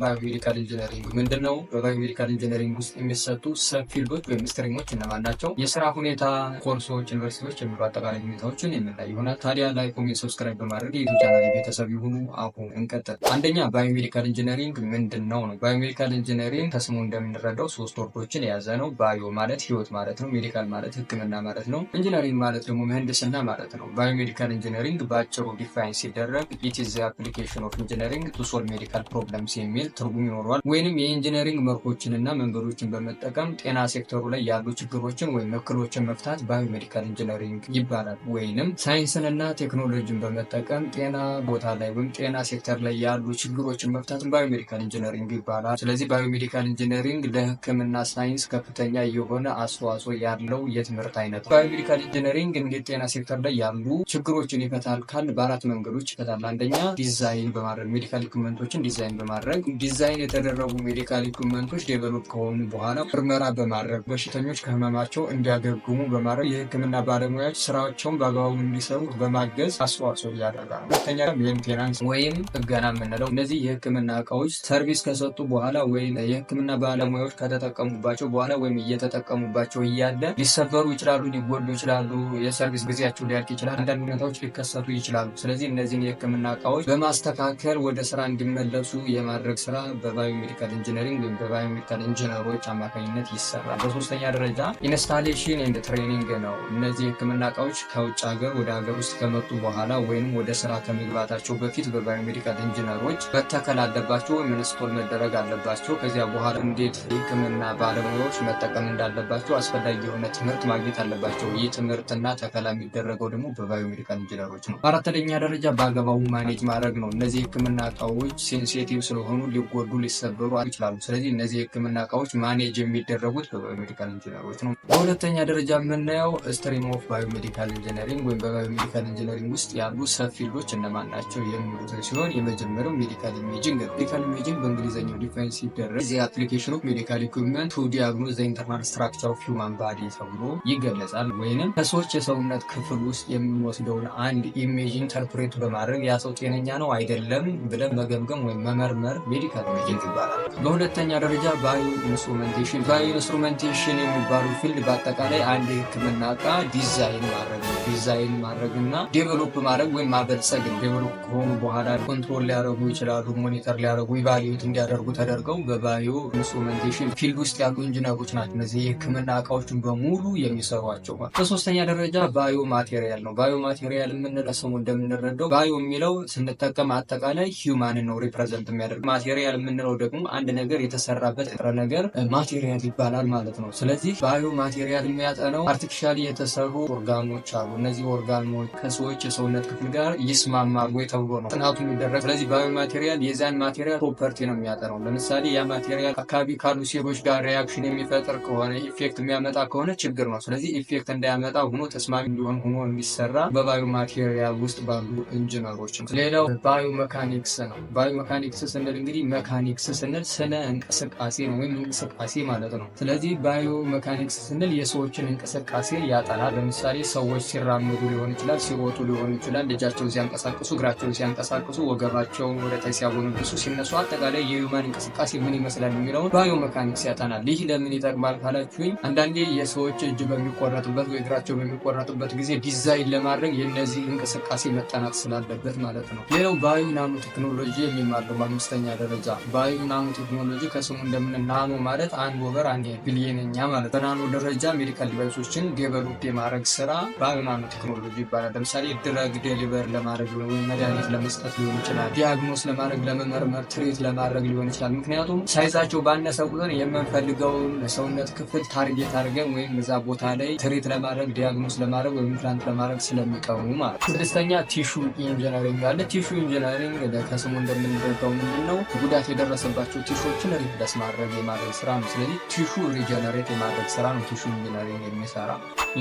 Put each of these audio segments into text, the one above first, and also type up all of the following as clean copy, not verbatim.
Biomedical engineering ምንድን ነው? በ biomedical engineering ውስጥ የሚሰጡ sub field ኦች ወይም stream ኦች እነማን ናቸው? የስራ ሁኔታ፣ ኮርሶች፣ ዩኒቨርሲቲዎች የሚሉ አጠቃላይ ሁኔታዎችን የምናይ ይሆናል። ታዲያ like፣ comment፣ subscribe በማድረግ የ YouTube channel ቤተሰብ ይሁኑ። አሁን እንቀጥል። አንደኛ biomedical engineering ምንድን ነው ነው። Biomedical engineering ከስሙ እንደምንረዳው ሶስት word ኦችን የያዘ ነው። Bio ማለት ህይወት ማለት ነው። Medical ማለት ህክምና ማለት ነው። Engineering ማለት ደግሞ ምህንድስና ማለት ነው። Biomedical engineering በአጭሩ define ሲደረግ "it is application of engineering to solve medical problems" የሚል ትርጉም ይኖረዋል። ወይንም የ engineering መርሆችንና መንገዶችን በመጠቀም ጤና ሴክተሩ ላይ ያሉ ችግሮችን ወይም እክሎችን መፍታት biomedical engineering ይባላል። ወይንም ሳይንስንና ቴክኖሎጂን በመጠቀም ጤና ቦታ ላይ ወይም ጤና ሴክተር ላይ ያሉ ችግሮችን መፍታት biomedical engineering ይባላል። ስለዚህ biomedical engineering ለሕክምና ሳይንስ ከፍተኛ የሆነ አስተዋጽኦ ያለው የትምህርት አይነት ነው። Biomedical engineering እንዴት ጤና ሴክተር ላይ ያሉ ችግሮችን ይፈታል ካልን በአራት መንገዶች ይፈታል። አንደኛ ዲዛይን በማድረግ፣ medical equipment ኦችን design በማድረግ፣ ዲዛይን የተደረጉ medical equipment ኦች develop ከሆኑ በኋላ ምርመራ በማድረግ በሽተኞች ከህመማቸው እንዲያገግሙ በማድረግ የህክምና ባለሙያዎች ስራቸውን በአግባቡ እንዲሰሩ በማገዝ አስተዋጽኦ ያደርጋል። ሁለተኛ maintenance ወይም ጥገና የምንለው፣ እነዚህ የህክምና እቃዎች service ከሰጡ በኋላ ወይም የህክምና ባለሙያዎች ከተጠቀሙባቸው በኋላ ወይም እየተጠቀሙባቸው እያለ ሊሰበሩ ይችላሉ፣ ሊጎዱ ይችላሉ፣ የ service ጊዜያቸው ሊያልቅ ይችላል፣ አንዳንድ ሁኔታዎች ሊከሰቱ ይችላሉ። ስለዚህ እነዚህን የህክምና እቃዎች በማስተካከል ወደ ስራ እንዲመለሱ የማድረግ ስራ በ biomedical engineering ወይም በ biomedical engineer ኦች አማካኝነት ይሰራል። በሶስተኛ ደረጃ installation and training ነው። እነዚህ የህክምና እቃዎች ከውጭ ሀገር ወደ ሀገር ውስጥ ከመጡ በኋላ ወይም ወደ ስራ ከመግባታቸው በፊት በ biomedical engineer ኦች መተከል አለባቸው ወይም install መደረግ አለባቸው። ከዚያ በኋላ እንዴት የህክምና ባለሙያዎች መጠቀም እንዳለባቸው አስፈላጊ የሆነ ትምህርት ማግኘት አለባቸው። ይህ ትምህርትና ተከላ የሚደረገው ደግሞ በ biomedical engineer ኦች ነው። በአራተኛ ደረጃ በአግባቡ manage ማድረግ ነው። እነዚህ የህክምና እቃዎች sensitive ስለሆኑ ሊጎዱ፣ ሊሰበሩ ይችላሉ። ስለዚህ እነዚህ የህክምና እቃዎች manage የሚደረጉት በ biomedical engineer ኦች ነው። በሁለተኛ ደረጃ የምናየው stream of biomedical engineering ወይም በ biomedical engineering ውስጥ ያሉ sub field ኦች እነማን ናቸው የሚሉትን ሲሆን የመጀመሪያው medical imaging ነው። Medical imaging በእንግሊዝኛው define ሲደረግ the application of medical equipment to diagnose the internal structure of human body ተብሎ ይገለጻል። ወይንም ከሰዎች የሰውነት ክፍል ውስጥ የምንወስደውን አንድ image interpret በማድረግ ያ ሰው ጤነኛ ነው አይደለም ብለን መገምገም ወይም መመርመር medical imaging ይባላል። በሁለተኛ ደረጃ bio instrumentation። Bio instrumentation የሚባለው field በአጠቃላይ አንድ የህክምና እቃ ዲዛይን ማድረግ ነው። ዲዛይን ማድረግ እና develop ማድረግ ወይም ማበልጸግ ነው። Develop ከሆኑ በኋላ control ሊያደርጉ ይችላሉ፣ monitor ሊያደርጉ፣ evaluate እንዲያደርጉ ተደርገው በ bio instrumentation field ውስጥ ያሉ ኢንጂነሮች ናቸው እነዚህ የህክምና እቃዎችን በሙሉ የሚሰሯቸው። በሶስተኛ ደረጃ bio material ነው። Bio material የምንለው ስሙ እንደምንረዳው bio የሚለው ስንጠቀም አጠቃላይ human ን ነው represent የሚያደርግ። Material የምንለው ደግሞ አንድ ነገር የተሰራበት ንጥረ ነገር material ይባላል ማለት ነው። ስለዚህ bio material የሚያጠነው artificially የተሰሩ ኦርጋኖች አሉ። እነዚህ ኦርጋኖች ከሰዎች የሰውነት ክፍል ጋር ይስማማሉ ወይ ተብሎ ነው ጥናቱ የሚደረግ። ስለዚህ bio material የዚያን material property ነው የሚያጠነው። ለምሳሌ ያ material አካባቢ ካሉ ሴሎች ጋር reaction የሚፈጥር ከሆነ፣ effect የሚያመጣ ከሆነ ችግር ነው። ስለዚህ effect እንዳያመጣ ሆኖ ተስማሚ እንዲሆን ሆኖ እንዲሰራ በ bio material ውስጥ ባሉ ኢንጂነሮች ነው። ሌላው biomechanics ነው። Biomechanics ስንል እንግዲህ mechanics ስንል ስነ እንቅስቃሴ ነው ወይም እንቅስቃሴ ማለት ነው። ስለዚህ biomechanics ስንል የሰዎችን እንቅስቃሴ ያጠናል። ለምሳሌ ሰዎች ሲራመዱ ሊሆን ይችላል፣ ሲሮጡ ሊሆን ይችላል፣ እጃቸውን ሲያንቀሳቅሱ፣ እግራቸውን ሲያንቀሳቅሱ፣ ወገባቸውን ወደ ታች ሲያጎነብሱ፣ ሲነሱ፣ አጠቃላይ የ human እንቅስቃሴ ምን ይመስላል የሚለውን biomechanics ያጠናል። ይህ ለምን ይጠቅማል ካላችሁኝ አንዳንዴ የሰዎች እጅ በሚቆረጥበት ወይ እግራቸው በሚቆረጥበት ጊዜ ዲዛይን ለማድረግ የእነዚህ እንቅስቃሴ መጠናት ስላለበት ማለት ነው። ሌላው bio nanotechnology የሚባለው በአምስተኛ ደረጃ። Bio nanotechnology ከስሙ እንደምን nano ማለት አንድ over አንድ ቢሊየንኛ ማለት፣ በ nano ደረጃ medical device ኦችን develop የማድረግ ስራ bio nanotechnology ይባላል። ለምሳሌ drug deliver ለማድረግ ወይም መድኃኒት ለመስጠት ሊሆን ይችላል። Diagnose ለማድረግ፣ ለመመርመር፣ treat ለማድረግ ሊሆን ይችላል። ምክንያቱም size ኣቸው ባነሰ ቁጥር የምንፈልገውን ሰውነት ክፍል target አድርገን ወይም እዛ ቦታ ላይ treat ለማድረግ፣ diagnose ለማድረግ ወይም implant ለማድረግ ስለሚቀሙ ማለት ነው። ስድስተኛ tissue engineering አለ። Tissue engineering ከስሙ እንደምንረዳው ምንድን ነው? ጉዳት የደረሰባቸው tissue ኦችን replace ማድረግ የማድረግ ስራ ነው። ስለዚህ tissue regenerate የማድረግ ስራ ነው tissue engineering የሚሰራ።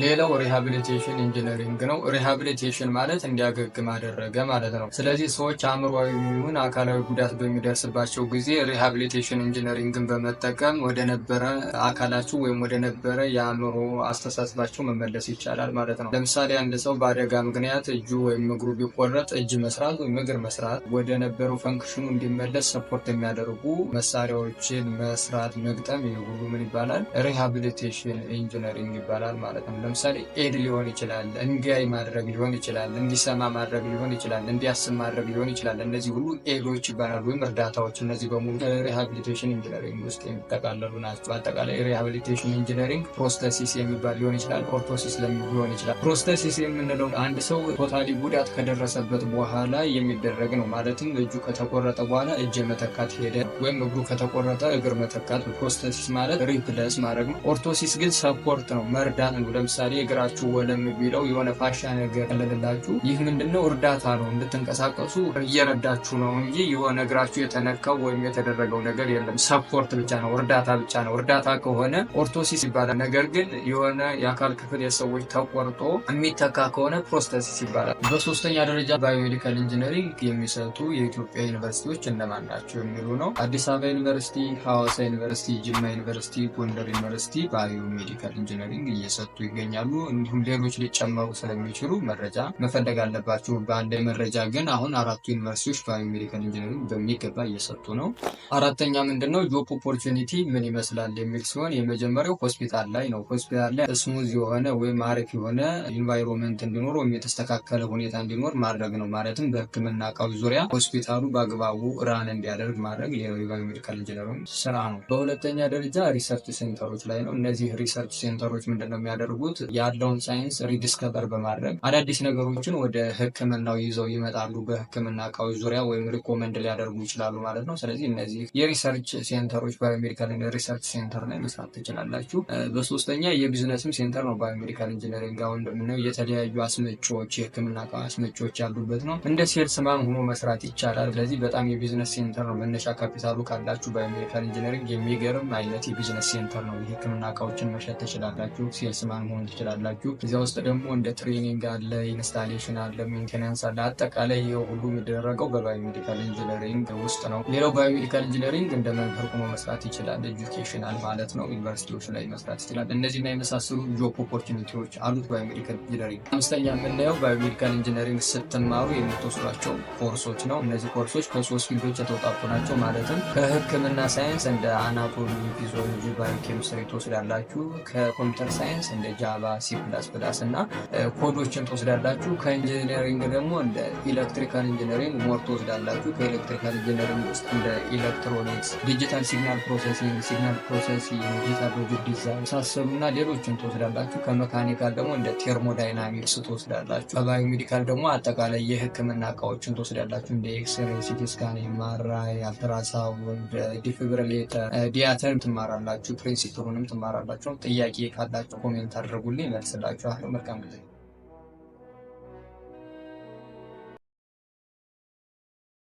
ሌላው rehabilitation engineering ነው። Rehabilitation ማለት እንዲያገግም አደረገ ማለት ነው። ስለዚህ ሰዎች አእምሯዊ ይሁን አካላዊ ጉዳት በሚደርስባቸው ጊዜ rehabilitation engineering ን በመጠቀም ወደ ነበረ አካላቸው ወይም ወደ ነበረ የአእምሮ አስተሳሰባቸው መመለስ ይቻላል ማለት ነው። ለምሳሌ አንድ ሰው በአደጋ ምክንያት እጁ ወይም እግሩ ቢቆረጥ እጅ መስራት ወይም እግር መስራት፣ ወደ ነበረው function ኑ እንዲመለስ support የሚያደርጉ መሳሪያዎችን መስራት፣ መግጠም፣ ይህ ሁሉ ምን ይባላል? Rehabilitation engineering ይባላል ማለት ነው። ለምሳሌ aid ሊሆን ይችላል፣ እንዲያይ ማድረግ ሊሆን ይችላል፣ እንዲሰማ ማድረግ ሊሆን ይችላል፣ እንዲያስብ ማድረግ ሊሆን ይችላል። እነዚህ ሁሉ aid ኦች ይባላሉ ወይም እርዳታዎች። እነዚህ በሙሉ rehabilitation engineering ውስጥ የሚጠቃለሉ ናቸው። አጠቃላይ rehabilitation engineering prosthesis የሚባል ሊሆን ይችላል፣ orthosis ሊሆን ይችላል። Prosthesis የምንለው አንድ ሰው totally ጉዳት ከደረሰበት በኋላ የሚደረግ ነው። ማለትም እጁ ከተቆረጠ በኋላ እጅ መተካት ሄደ ወይም እግሩ ከተቆረጠ እግር መተካት። Prosthesis ማለት replace ማድረግ ነው። Orthosis ግን support ነው፣ መርዳት ነው። ለምሳሌ እግራችሁ ወለም ቢለው የሆነ ፋሻ ነገር ቀለልላችሁ፣ ይህ ምንድነው? እርዳታ ነው። እንድትንቀሳቀሱ እየረዳችሁ ነው እንጂ የሆነ እግራችሁ የተነካው ወይም የተደረገው ነገር የለም። Support ብቻ ነው፣ እርዳታ ብቻ ነው። እርዳታ ከሆነ orthosis ይባላል። ነገር ግን የሆነ የአካል ክፍል የሰዎች ተቆርጦ የሚተካ ከሆነ prosthesis ይባላል። በሶስተኛ ደረጃ biomedical engineering የሚሰጡ የኢትዮጵያ ዩኒቨርሲቲዎች እነማን ናቸው የሚሉ ነው። አዲስ አበባ ዩኒቨርሲቲ፣ ሐዋሳ ዩኒቨርሲቲ፣ ጅማ ዩኒቨርሲቲ፣ ጎንደር ዩኒቨርሲቲ biomedical engineering እየሰጡ ይገኛሉ። እንዲሁም ሌሎች ሊጨመሩ ስለሚችሉ መረጃ መፈለግ አለባችሁ። በአንድ መረጃ ግን አሁን አራቱ ዩኒቨርሲቲዎች biomedical engineering በሚገባ እየሰጡ ነው። አራተኛ ምንድነው job opportunity ምን ይመስላል የሚል ሲሆን የመጀመሪያው ሆስፒታል ላይ ነው። ሆስፒታል ላይ smooth የሆነ ወይም አሪፍ የሆነ environment እንዲኖር ወይም የተስተካከለ ሁኔታ እንዲኖር ማድረግ ነው። ማለትም በሕክምና እቃዎች ዙሪያ ሆስፒታሉ በአግባቡ run እንዲያደርግ ማድረግ የ biomedical engineering ስራ ነው። በሁለተኛ ደረጃ research center ኦች ላይ ነው። እነዚህ research center ኦች ምንድነው የሚያደርጉት? ያለውን ሳይንስ rediscover በማድረግ አዳዲስ ነገሮችን ወደ ሕክምናው ይዘው ይመጣሉ። በሕክምና እቃዎች ዙሪያ ወይም recommend ሊያደርጉ ይችላሉ ማለት ነው። ስለዚህ እነዚህ የ research center ኦች biomedical research center ላይ መስራት ትችላላችሁ። በሶስተኛ የ business ም center ነው biomedical engineering። አሁን እንደምናየው የተለያዩ አስመጪዎች፣ የህክምና እቃ አስመጪዎች ያሉበት ነው። እንደ salesman ሆኖ መስራት ይቻላል። ስለዚህ በጣም የ business center ነው። መነሻ ካፒታሉ ካላችሁ biomedical engineering የሚገርም አይነት የ business center ነው። የህክምና እቃዎችን መሸጥ ትችላላችሁ። Salesman መሆን ትችላላችሁ። እዚያ ውስጥ ደግሞ እንደ training አለ፣ installation አለ፣ maintenance አለ። አጠቃላይ ይህ ሁሉ የሚደረገው በ biomedical engineering ውስጥ ነው። ሌላው biomedical engineering እንደ መምህር ሆኖ መስራት ይችላል። Educational ማለት ነው። ዩኒቨርሲቲዎች ላይ መስራት ይችላል። እነዚህና የመሳሰሉ job opportunity ዎች አሉት biomedical engineering። አምስተኛ የምናየው biomedical engineering ስትማሩ የምትወስዷቸው ኮርሶች ነው። እነዚህ ኮርሶች ከሶስት field ኦች የተውጣጡ ናቸው። ማለትም ከህክምና ሳይንስ እንደ anatomy፣ physiology፣ biochemistry ትወስዳላችሁ። ከ computer science እንደ Java፣ C++ እና ኮዶችን ትወስዳላችሁ። ከ engineering ደግሞ እንደ electrical engineering more ትወስዳላችሁ። ከ electrical engineering ውስጥ እንደ electronics፣ digital signal processing፣ signal processing፣ digital logic design የመሳሰሉ እና ሌሎችን ትወስዳላችሁ። ከ mechanical ደግሞ እንደ thermodynamics ትወስዳላችሁ። ከ biomedical ደግሞ አጠቃላይ የህክምና እቃዎችን ትወስዳላችሁ፣ እንደ X-ray፣ CT scan፣ MRI፣ ultrasound፣ defibrillator፣ theater ትማራላችሁ። Principle ኡንም ትማራላችሁ። ጥያቄ ካላችሁ comment አድርጉልኝ፣ መልስላችኋለሁ። መልካም ጊዜ።